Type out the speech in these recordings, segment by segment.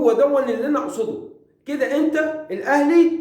هو دون اللي انا اقصده كده. انت الاهلي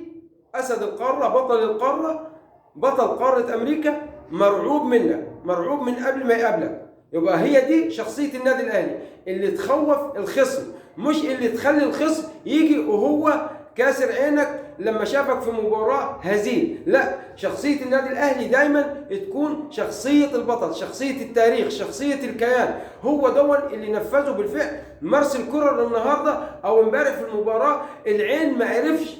اسد القارة، بطل القارة، بطل قارة امريكا، مرعوب منك، مرعوب من قبل ما يقابلك. يبقى هي دي شخصية النادي الاهلي اللي تخوف الخصم، مش اللي تخلي الخصم يجي وهو كاسر عينك لما شافك في مباراة هزيل. لا، شخصية النادي الأهلي دايما تكون شخصية البطل، شخصية التاريخ، شخصية الكيان. هو دون اللي نفذه بالفعل مارسيل كولر النهارده أو امبارح في المباراة. العين ما عرفش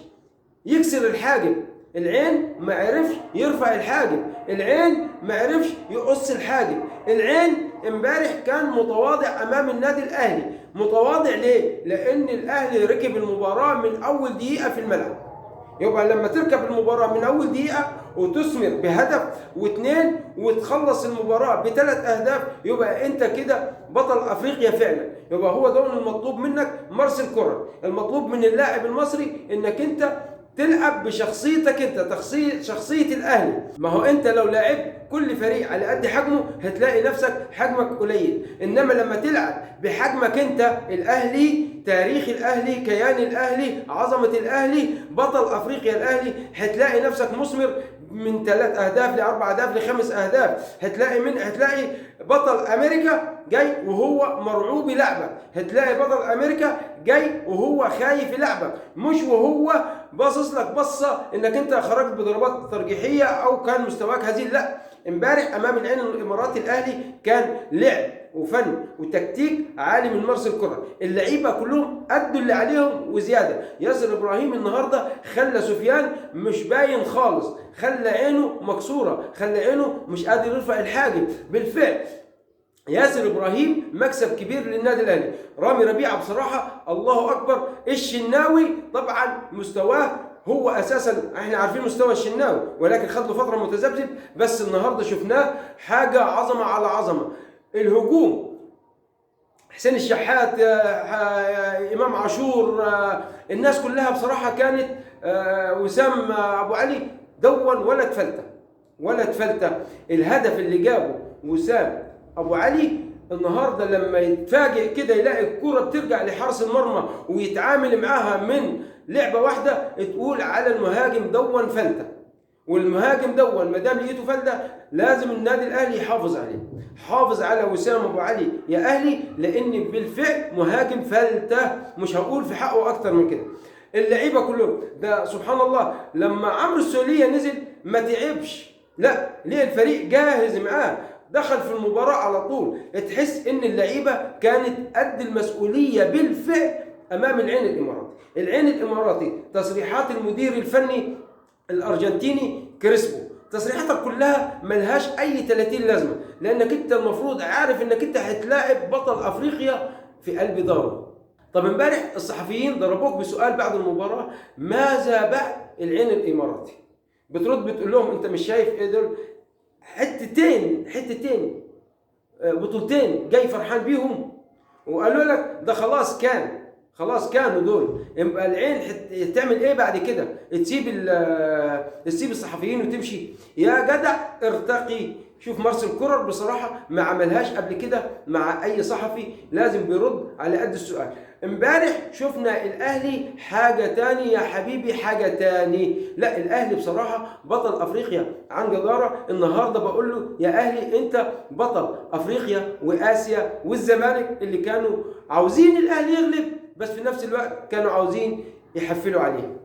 يكسر الحاجب، العين ما عرفش يرفع الحاجب، العين ما عرفش يقص الحاجب. العين امبارح كان متواضع امام النادي الاهلي. متواضع ليه؟ لان الاهلي ركب المباراة من اول دقيقة في الملعب. يبقى لما تركب المباراة من اول دقيقة وتثمر بهدف واثنين وتخلص المباراة بثلاث اهداف، يبقى انت كده بطل افريقيا فعلا. يبقى هو ده المطلوب منك مارسيل كولر، المطلوب من اللاعب المصري انك انت تلعب بشخصيتك انت، شخصية الاهلي. ما هو انت لو لعبت كل فريق على قد حجمه هتلاقي نفسك حجمك قليل، انما لما تلعب بحجمك انت الاهلي، تاريخ الاهلي، كيان الاهلي، عظمة الاهلي، بطل افريقيا الاهلي، هتلاقي نفسك مثمر من 3 اهداف ل4 اهداف ل5 اهداف. هتلاقي بطل امريكا جاي وهو مرعوب يلعبك، هتلاقي بطل امريكا جاي وهو خايف يلعبك، مش وهو باصص لك بصة انك انت خرجت بضربات ترجيحيه او كان مستواك هزيل. لا، امبارح امام العين الاماراتي الاهلي كان لعب وفن وتكتيك عالي من مارسيل كولر، اللعيبة كلهم ادوا اللي عليهم وزيادة. ياسر ابراهيم النهارده خلى سفيان مش باين خالص، خلى عينه مكسورة، خلى عينه مش قادر يرفع الحاجب. بالفعل ياسر ابراهيم مكسب كبير للنادي الاهلي. رامي ربيعة بصراحة الله اكبر. الشناوي طبعا مستواه هو اساسا احنا عارفين مستوى الشناوي، ولكن خد له فترة متذبذب، بس النهارده شفناه حاجة عظمه على عظمه. الهجوم حسين الشحات، امام عاشور، الناس كلها بصراحة كانت، وسام ابو علي دون ولا تفلته ولا تفلته. الهدف اللي جابه وسام ابو علي النهارده لما يتفاجئ كده يلاقي الكرة بترجع لحارس المرمى ويتعامل معاها من لعبة واحدة، تقول على المهاجم دون فلتة. والمهاجم دون ما دام لقيته فلتة لازم النادي الاهلي يحافظ عليه. حافظ على وسام ابو علي يا اهلي، لان بالفعل مهاجم فلتة، مش هقول في حقه اكتر من كده. اللعيبة كلهم ده سبحان الله لما عمرو السولية نزل ما تعبش، لا ليه الفريق جاهز معاه، دخل في المباراة على طول. تحس ان اللعيبة كانت قد المسؤولية بالفعل امام العين الاماراتي. العين الاماراتي تصريحات المدير الفني الارجنتيني كريسبو، تصريحاتك كلها ملهاش اي 30 لازمة، لانك انت المفروض عارف انك انت هتلاعب بطل افريقيا في قلب داره. طب امبارح الصحفيين ضربوك بسؤال بعد المباراة، ماذا بعد العين الاماراتي؟ بترد بتقول لهم انت مش شايف ايه دول؟ حتتين بطولتين جاي فرحان بيهم، وقالوا لك ده خلاص كان، خلاص كانوا دول. يبقى العين تعمل ايه بعد كده؟ تسيب الصحفيين وتمشي؟ يا جدع ارتقي. شوف مارسيل كولر بصراحة ما عملهاش قبل كده مع اي صحفي، لازم بيرد على قد السؤال. امبارح شفنا الاهلي حاجة تاني يا حبيبي، حاجة تاني. لا الاهلي بصراحة بطل افريقيا عن جداره. النهارده بقول له يا اهلي انت بطل افريقيا واسيا، والزمالك اللي كانوا عاوزين الاهلي يغلب، بس في نفس الوقت كانوا عاوزين يحفلوا عليه.